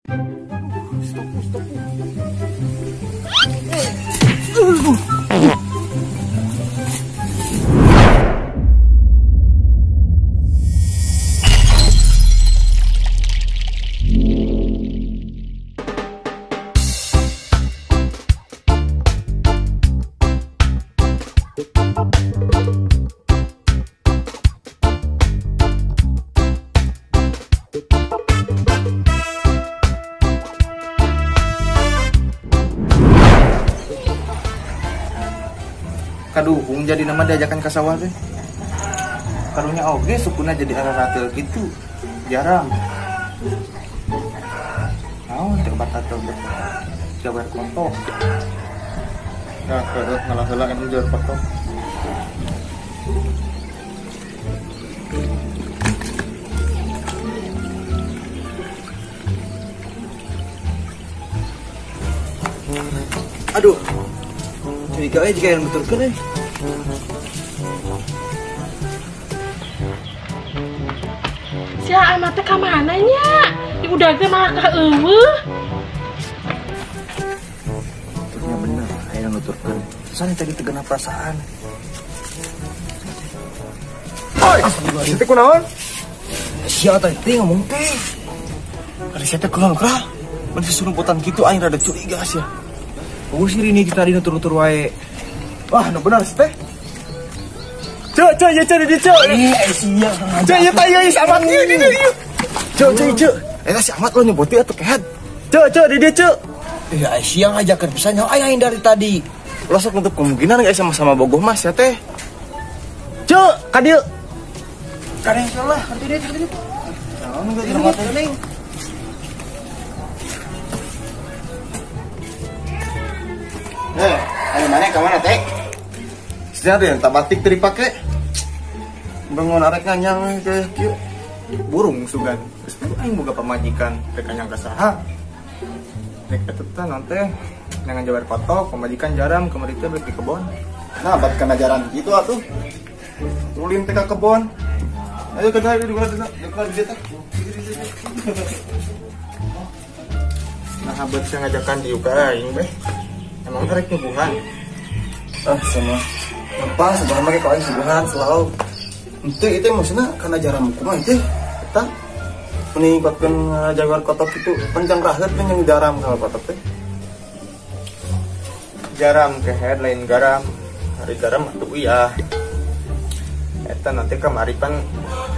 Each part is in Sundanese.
Stop, stop. Kaduhung jadi nama diajakan ke sawah teh. Karunya oge sukuna jadi arah ratel gitu. Jarang. Naon teh obat ratel teh. Jabar kontok. Nah, heueuh ngalah heula emang jabar kotok. Aduh. Curiga we jika yang nuturkeun euy. Si Amat teh ka mana nya? Di udah teh malah ka eueuh. Nuturnya bener, aya nuturkeun. Soalnya tadi tegena perasaan. Oi, si teh kunaon? Sia teh ngomong teh. Ari sia teh kunaon krah? Mun susurumputan kitu aing rada curiga sia. Oh si Rini tadi nutur-nutur wae. Wah, nu bener sih teh. Cek, cek, ya cek di cek. Ih, sia. Cek, ya teh ya si Amat ieu di dieu. Cek, cek, cek. Eta si Amat lo nyebut atuh kehed. Cek, cek di dieu cek. Ih, sia ngajakeun pisan nyaho aing dari tadi. Lo sok nutup kemungkinan geus sama-sama bogoh mas ya teh. Cek, ka dieu. Kadeng lah, nanti dia, nanti dia. Naon geus jelema teh ning. Ayo mana ke mana teh? Sejarah yang tak batik tadi pakai. Bangun arek nganyang kayak kieu. Burung sugan. Geus aing boga pamajikan teh kanyang ka saha. Nek eta teh naon teh? Nyangan jabar kotok, pamajikan jaram kamari teh beuki kebon. Nah, bat kana jaran kitu atuh. Tulin teh ka kebon. Ayo ke di mana di teh. Nah, habat saya ngajakan dieu ka aing beh. Emang rek nyubuhan? Ah, sama. Apa sebenarnya make kawan subuhan selalu. Itu itu maksudnya karena jaram kumaha itu. Eta meningkatkan jagar kotok itu panjang rahet yang jaram kalau kotok teh. Jaram kehed lain garam. Hari garam atuh iya. Eta nanti kamari pan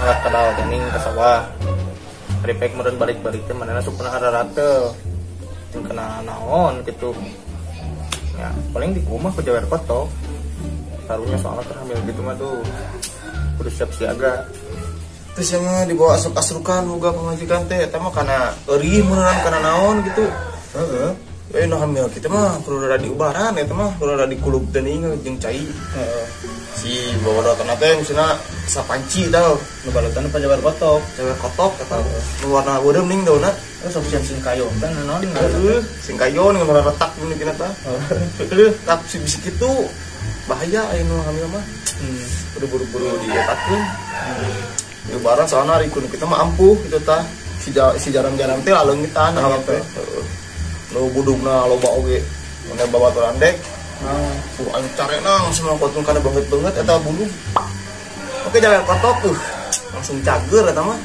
ngalat kadal dening ka sawah. Hari pek meureun balik-balik teh manehna supna araratel. Jeung kena naon gitu. Ya, paling di rumah ke jawer kotok. Taruhnya soalnya terhamil gitu mah tuh. Kudu siap siaga. Terus yang dibawa asruk-asrukan boga pamajikan teh eta mah kana eurih meureun kana naon gitu. Heeh. Ya nu hamil kitu mah kudu rada diubaran eta mah kudu rada dikulub deui jeung cai. Heeh. Si bawa teh misalna sapanci tau. Nu balutan pa jawer kotok. Jawer kotok eta nu warna beureum ning daunna. Terus sok sian singkayon kan naon heueuh singkayon ngan warna retak mun dina tah. Heueuh tap si bisi kitu bahaya aya nu hamil mah. Kudu buru-buru dietakeun. Diubaran soalna ari kudu kita mah ampuh kitu tah. Si jaram-jaram teh laleungitan awak teh. Heeh. Nu budugna loba oge. Mun babaturan dek. Aing carena langsung ngangkotkeun kana banget-banget eta bulu. Oke jalan kotok tuh. Langsung cager eta mah.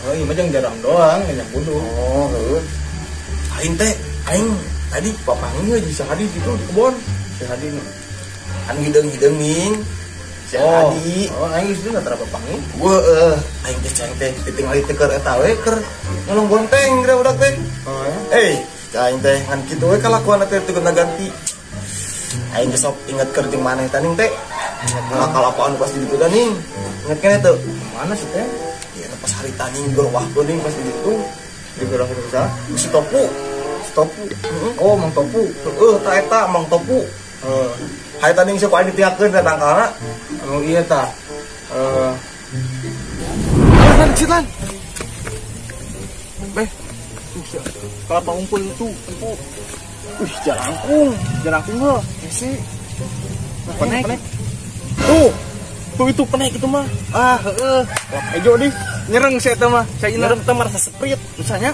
Oh, iya mah jeung jaram doang, ngenyang bulu. Oh, heueuh. Aing teh, aing tadi papanggih jeung si Hadi gitu di kebon. Si Hadi nu anu hideung-hideung ning. Si Hadi. Oh, aing geus teu tara papanggih. Heueuh, aing teh cang teh ditinggali teh keur eta we keur nyolong bonteng geura budak teh. Oh, ya. Eh, aing teh ngan kitu we kalakuan teh teu ganti. Aing geus sok inget keur jeung maneh teh ning teh. Nakal apaan pas di ditu teh ning. Inget keneh teu? Mana sih teh? Ya pas hari tani gerwah kuning pas di ditu. Di gerwah kuning saha? Si Topu. Si Topu. Oh, Mang Topu. Heeh, ta eta Mang Topu. Heeh. Hari tani sok aing ditiakeun ka tangkalna. Oh iya tah. Heeh. Lan, lan. Beh. Kelapa unggul itu, empu. Wih, jalangkung. Jalangkung heuh. Hese. Penek. Tuh. Tuh itu penek itu mah. Ah, heeh. Wah, ejo dih. Nyereng saya teh mah. Saya nyereng teh merasa seprit misalnya.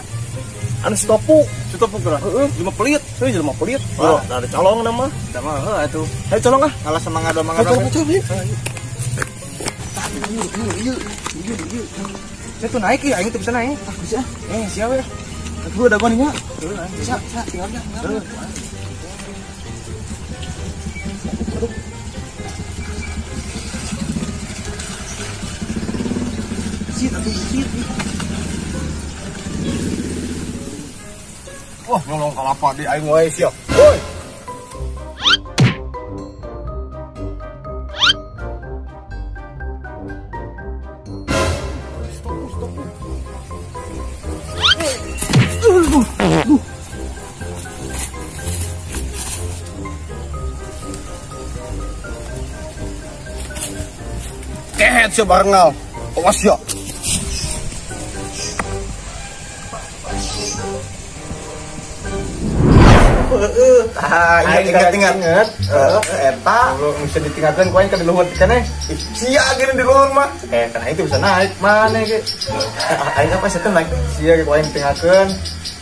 Anu stopu. Stopu geura. Heeh, jelema pelit. Heuh jelema pelit. Wah, da ada colong nama. Da mah heuh atuh. Hayu colong ah. Ngalah semangat dua mangga. Colong, colong. Ieu. Saya tuh naik ya, aing tuh bisa naik. Ah, bisa. Eh, siap ya. Aku udah gua nya. Bisa, bisa, tinggal dah. Aduh. Sit, atuh sit. Wah, nyolong kalapa di aing wae sia. Woi. Stop, stop. Kehet sia barengal. Awas sia. Heeh, ingat. Eta lu bisa ditinggalkan ku aing ka di luhur teh keneh. Sia gini di luhur mah. Eh, kana itu bisa naik mana ge. Aing apa sih naik? Sia ge ku aing tinggalkeun.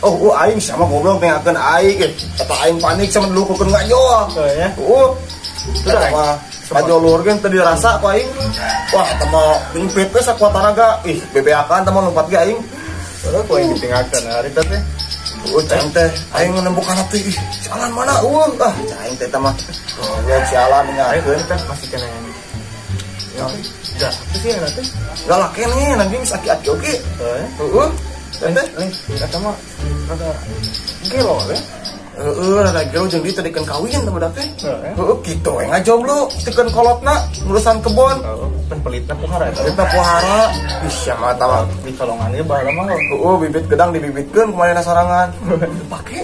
Oh, aing sama goblok tinggalkeun aing ge. Eta aing panik sama diluhurkeun ngajo. Heuh ya. Heeh. Sudah mah ngajo luhur ge teu dirasa ku aing. Wah, eta mah nyempit we sakuat tanaga. Ih, bebeakan teh mah lompat ge aing. Heuh, ku aing ditinggalkeun hari teh. Oh, cang teh, aing menempukan hati, ih, sialan mana, ah, cang teh mah, goblok sialan ninggalkeun teh masih kena, ya, dah, itu sih nanti, enggak lah kene, nanti geus aki-aki oge, heeh, teh, eta mah rada gelo we, heeh, rada gelo jeung dieu teh dikeun kawin teh budak teh, heeh, kitu we ngajomblo, tikeun kolotna, urusan kebon, pan pelitna pohara eta, pelitna pohara, ih, sia mah tah di colongan ieu baheula mah, heeh, bibit gedang dibibitkeun kumaha sorangan, pake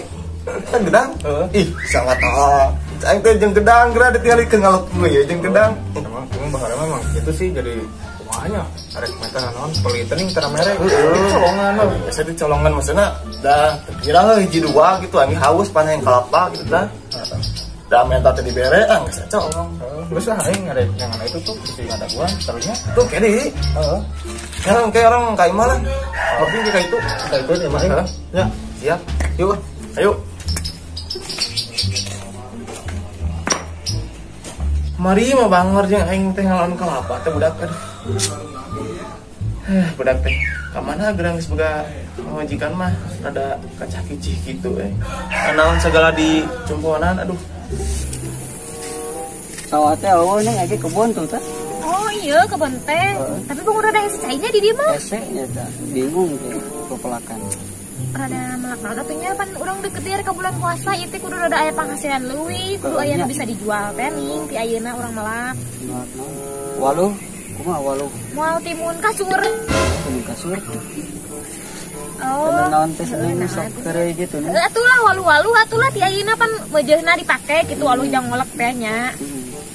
kan gedang, ih, sangat tah, aing teh jeung gedang geura ditinggalikeun ngalok we jeung gedang, emang baheula mah emang kitu sih jadi kumahanya, arek meta naon pelitna ning tara mere, heeh, colongan mah, biasa di colongan maksudna dah terkira heuh hiji dua gitu aing haus panjang kalapa gitu dah. Dah minta teh dibere ah geus colong. Geus lah aing arek nyangan itu tuh si ada gua terunya. Tuh kene. Heeh. Sekarang kayak orang ka imah lah. Ngopi ka itu. Ka itu di imah. Ya, siap. Yuk, ayo. Mari mah bangor jeung aing teh ngalawan kalapa teh budak aduh. Budak teh ka mana gerang geus boga pamajikan mah rada kacah kicih gitu eh. Naon segala di cumponan aduh. Sawah teh eueuh ning age kebon tuh teh. Oh iya kebon teh. Tapi bang udah ada hese cainya di dieu mah. Hese nya teh bingung teh pepelakan. Rada melak-melak atuh nya pan urang deket ieu ka bulan puasa ieu teh kudu rada aya penghasilan leuwih, kudu aya nu bisa dijual teh ning ti ayeuna urang melak. Waluh, kumaha waluh? Moal timun kasur. Timun kasur. Oh. Naon teh seneng sok heureuy gitu nih. Atulah waluh-waluh atulah ti ayeuna pan meujeuhna dipake kitu waluh jang ngolek teh nya.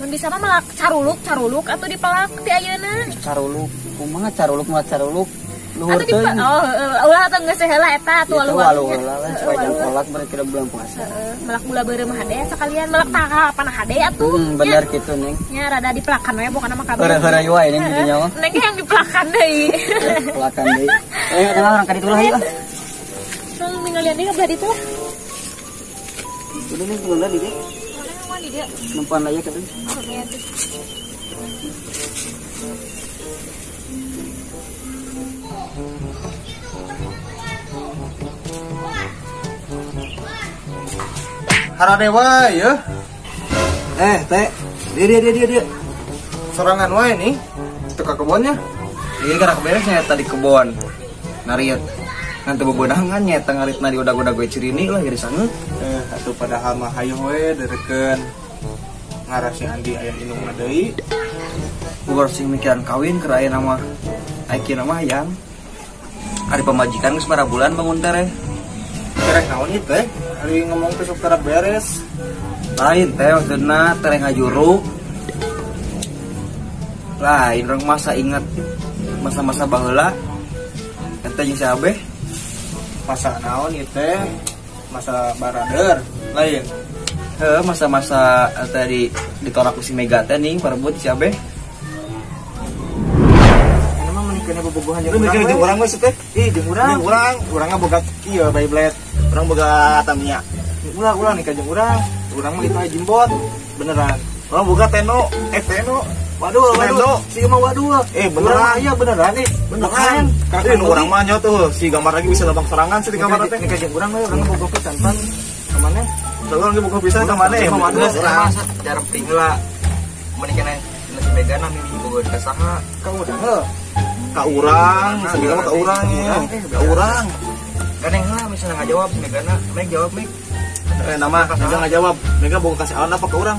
Mun bisa mah melak caruluk atuh dipelak ti ayeuna. Caruluk, kumaha caruluk mah caruluk. Luhur teh. Oh, ulah atuh geus heula eta atuh waluh-waluh. Waluh lah supaya jang kolak bari bulan puasa. Heeh, melak gula beureum mah hade sakalian melak tah panah hade atuh. Bener kitu Neng. Nya rada dipelakan we pokona mah kabeh. Heureuy wae Neng kitu nya mah. Neng yang dipelakan deui. Pelakan deui. Eh, ada orang ka ditu lah ieu. Nang ninggalian deui ka belah ditu lah. Udah Neng turun di dieu. Mana di dieu? Nempan aya ka dieu. Harade wae yeuh. Eh, teh. Dia. Sorangan wae nih. Teu ka kebonnya. Iya, karena beres nya tadi kebon. Nariet. Nanti bebenangan nya eta ngaritna di udag-udag we cirini lah jadi sangeut. Eh, atuh padahal mah hayoh we dereukeun. Ngarah si Andi aya indungna deui. Ubar sing mikiran kawin keur aya nama ayeuna mah hayang. Ari pamajikan geus mara bulan bangun tereh. Tereh naon ieu teh? Ari ngomong teh sok tara beres. Lain teh maksudna tereh ngajuru. Lain urang masa ingat masa-masa baheula. Eta jeung si Abeh. Masa naon ieu teh? Masa barader lain. Heuh, masa-masa tadi ditolak ku si Mega teh ning parebut si Abeh. Ini mah meuni kena bobogohan jeung urang. Jeung urang we teh. Ih, jeung urang. Jeung urang, urangna boga ieu Beyblade. Urang boga Tamiya. Ulah nikah jeung urang. Urang mah itu jimbot. Beneran. Urang boga Teno, Teno. Waduh, waduh. Si mah waduh. Beneran. Iya beneran nih. Beneran. Nu urang mah nya tuh si gambar lagi bisa lempang serangan sih di gambar teh. Nikah jeung urang we, urang boga pisan pan. Ka mana? Urang ge boga pisan ka mana? Waduh, urang jarang tinggal. Menikah si Megana milih boga ka saha? Ka urang heuh. Ka urang, si Megana mah ka urang ya. Ka urang. Ganeng lah misalnya ngajawab si Megana, Meg jawab Meg. Nama Mega ngajawab, Mega boga kasih awan apa ke urang?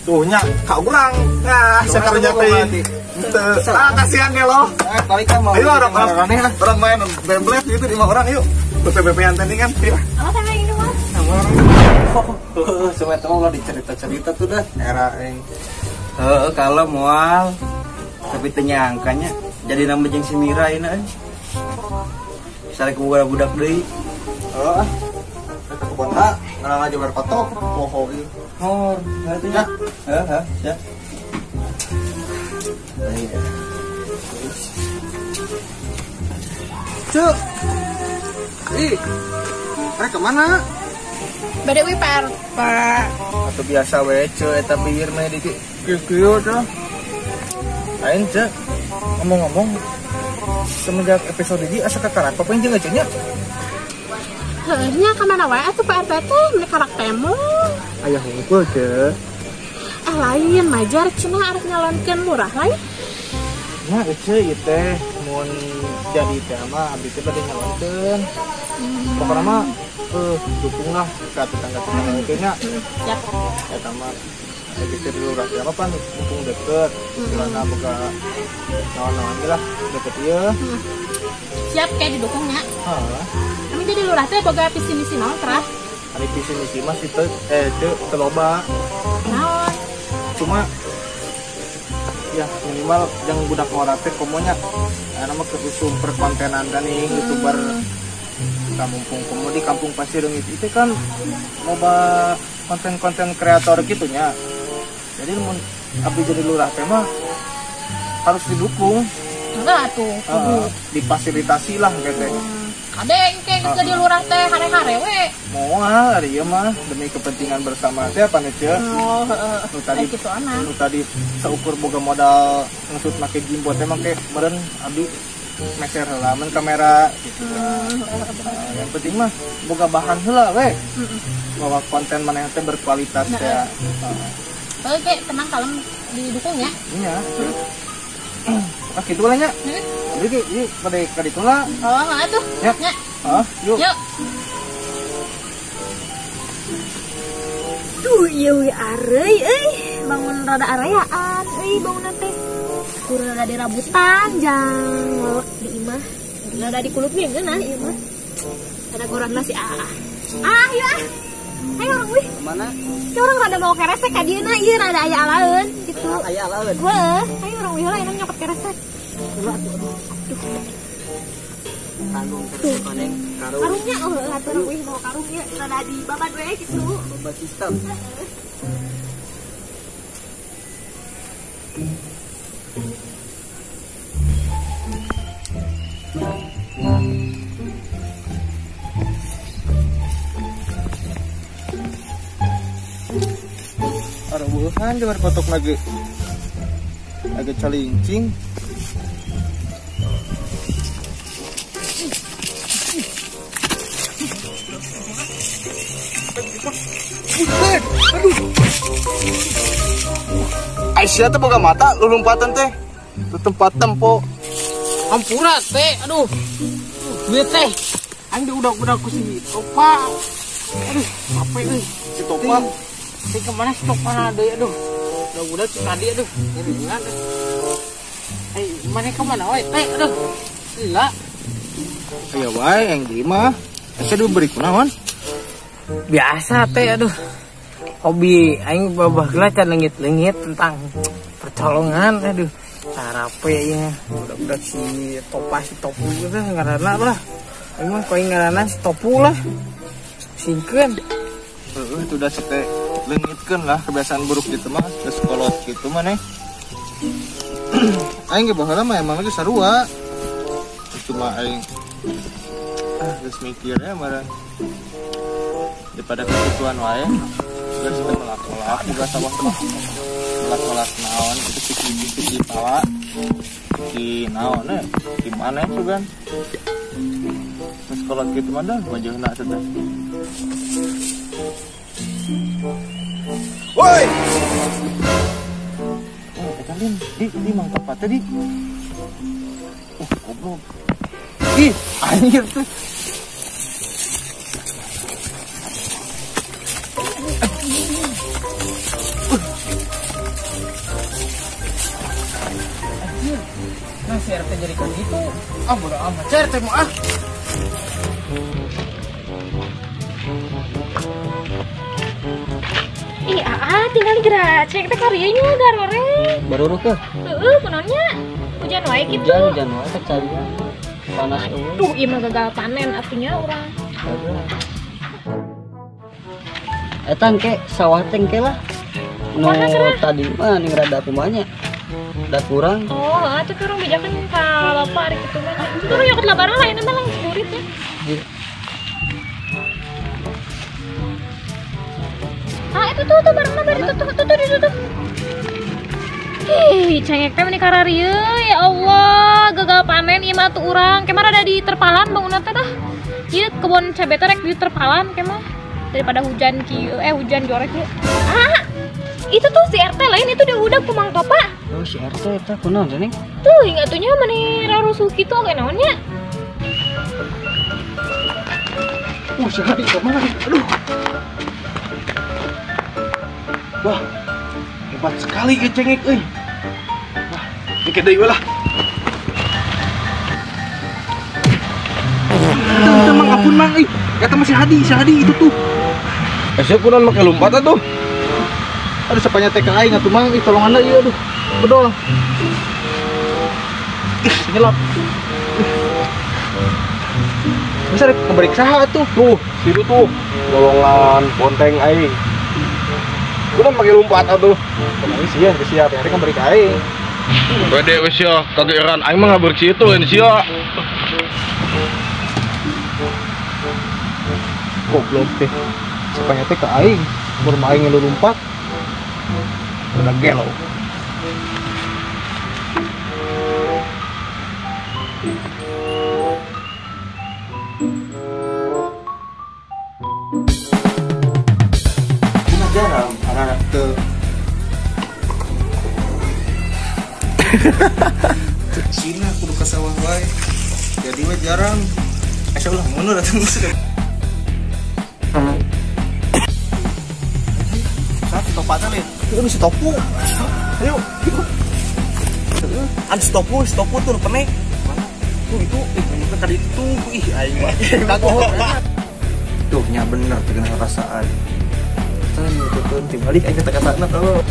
Tuh nya ka urang. Nah, sakarnya teh. Ah, kasihan ya lo. Balik kan mau. Ayo orang main Beyblade gitu 5 orang yuk. BPBP-an tandingan. Apa sama ini mah? Sama orang. Semua teman lo dicerita-cerita tuh dah era yang kalau moal tapi ternyangkanya jadi nama jeung si Mira ini euy. Misalnya kuburan budak deui. Heeh. Ke kebon ha, ngalah jabar patok, poho ieu. Hor, heuh nya. Heeh, ya. Cuk. Ih. Rek kemana? Bade we Pak. Atau biasa we ceu eta bieu mah di kieu tuh. Lain ceu. Ngomong-ngomong semenjak episode ini asa kakarak apa jeung nya? Heuh nya ka mana wae atuh Pak RT teh meuni karak temu. Aya hungkul ceu. Lain majar cenah arek nyalonkeun lurah lain. Nah, ceu ieu teh mun jadi teh mah abdi teh bade nyalonkeun. Pokokna mah dukunglah ka tetangga-tetangga teh nya. Siap. Eta mah abdi teh di lurah teh apa mumpung deket. Istilahna boga naon-naon ge lah deket ieu. Siap kayak didukungnya. Heeh. Kami jadi lurah teh boga visi misi naon terah? Ari visi misi mah sih teu teu loba. Naon? Cuma ya minimal yang budak ngora teh komonya aya mah keur perkontenan kan nih YouTuber. Kita mumpung komo di kampung Pasir Reungit itu kan loba konten-konten kreator gitunya. Jadi mun abdi jadi lurah teh mah harus didukung. Enggak tuh, difasilitasi lah gitu. Kadeng kayak geus jadi lurah teh hare-hare we. Moal ari ieu mah demi kepentingan bersama teh apa nih? Oh, heeh. Nu tadi nu tadi saukur boga modal ngesut make gimbal teh make meureun abdi meser heula mun kamera gitu. Yang penting mah boga bahan heula we. Bahwa konten maneh teh berkualitas ya. Oke, tenang kalem didukung ya. Iya. Ah gitu lah nya. Jadi ini pada kaditu lah. Oh, enggak tuh. Ya. Ah, yuk. Yuk. Duh, ieu we areuy euy, bangun rada arayaan euy bangunan teh. Kurang rada dirabutan jang ngolok di imah. Rada dikulupnya ngeunah ieu mah. Ada koran si ah. Ah, yuk ah. Ayo orang wih. Kemana? Si orang rada mau keresek ka dieuna ieu rada aya alaeun gitu. Aya alaeun. Heuh, ayo orang wih lah nyokot keresek. Aduh. Karung koneng karung. Karungnya oh atuh wih mau karungnya rada di babat we gitu. Babat sistem. Arubuhan jabar kotok lagi. Agak calincing. Buset, aduh. Aisyah teh boga mata lu lompatan teh. Itu tempat tempo. Ampura teh, aduh. Duit teh. Aing diudak-udak ku si Topa. Aduh, capek euy. Si Topa. Teh kemana si Topa deui aduh. Udah-udah si tadi aduh. Ngiringan. Eh, mana kemana wae teh aduh. Lila. Aya wae yang di mah. Asa diberi kunaon? Biasa teh aduh. Hobi aing baheula can leungit-leungit tentang percolongan aduh. Sarape ieu budak-budak si Topa si Topu gitu ngaranna lah. Aing mah koing ngaranna si Topu lah. Singkeun. Heeh, itu udah sete leungitkeun lah kebiasaan buruk gitu mah, geus kolot gitu mah neh. Aing ge baheula mah emang lagi sarua. Cuma aing geus mikir ya marah. Daripada kebutuhan wae geus teu melak-melak boga sawah mah. Melak-melak naon kitu ciki-ciki pala. Ciki naon eh di mana sugan. Terus kalau kitu mah dah wajahna teh. Woi. Oh, eta lin di mang topat tadi. Goblok. Ih, anjir tuh. Anjir. Nah, si RT jadi kayak gitu. Ah, bodo amat. Si RT mau ah. Ih, tinggal gerak cek teh karyanya garoreng. Baru ke? Heeh, kunaonnya? Hujan wae kitu. Hujan wae teh carinya. Panas eueuh. Duh, ieu mah gagal panen atunya urang. Eta engke sawah teh engke lah. Nu tadi mah ning rada kumanya. Da kurang. Oh, atuh urang bejakeun ka bapak ari kitu mah. Itu urang nyokot labaran lah ini mah langsung burit ya. Ah, itu tuh bareng bareng itu tuh itu tuh. Ih, cengek teh meni kararieu ya Allah, gagal panen ieu mah atuh urang. Kemana ada di terpalan bangunan teh dah. Ieu kebon cabe teh rek di terpalan kemah daripada hujan kieu hujan jorek lu. Ah, itu tuh si RT lain itu udah kumang topa. Oh, si RT eta kunaon teh ning? Tuh, ingat atunya meni rarusuh kitu oge naon nya. Si Hadi ka mana? Aduh. Wah, hebat sekali ieu cengek euy. Wah, dikit deui we lah. Itu mang ampun mang euy. Eta mah si Hadi itu tuh. Sia kunaon make lompat atuh? Aduh, sapanya teh ka aing atuh mang, ih tolongan ieu aduh. Bedol. Ih, nyelap. Bisa rek ngebalik saha atuh? Tuh, situ tuh. Golongan bonteng aing. Kunaon make lompat atuh? Kumaha sih ya, siap rek ngebalik aing. Pede we sia, kageran aing mah ngaberik situ lain sia. Goblok teh. Sapanya teh ka aing, baru mah aing ngelumpat. Udah gelo. Jarang anak-anak tuh. Cina kudu ka sawah wae. Jadi we jarang. Asa ulah mun datang geus. Satu topatnya lihat. Itu si topu. Ayo. Ada si topu tuh penek. Mana? Tuh itu, ih tadi itu tuh, ih aing mah. Tuh nya bener terkena perasaan. Tuh balik aing kata-katana tuh.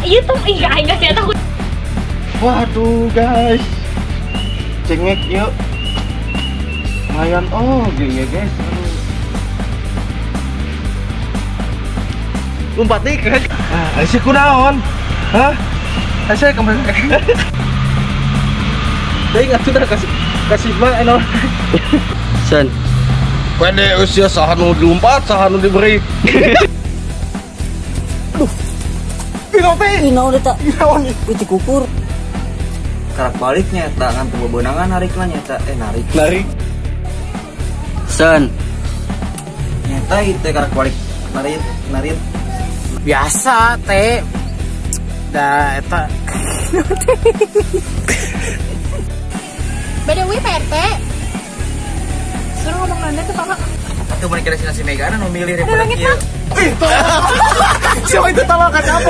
Iya tuh, ih aing geus sia takut. Waduh, guys. Cengek yuk. Lumayan oh, ya guys. Lompat nih kan. Ah, sia kunaon? Hah? Sia kemarin. Deui atuh dah kasih mah eno. Sen. Pede usia saha nu dilompat, saha nu diberi. Aduh. Pino teh. Naon eta? Naon ieu kukur. Karak baliknya eta ngan bebenangan narikna nyata narik. Narik. Sen. Nyata itu karak balik narik narik. Biasa teh. Da eta. By the way, Pak RT. Suruh ngomong nanda tuh Pak. Atuh mun kira si Megana nu milih daripada kieu. Siapa itu tawa kacau?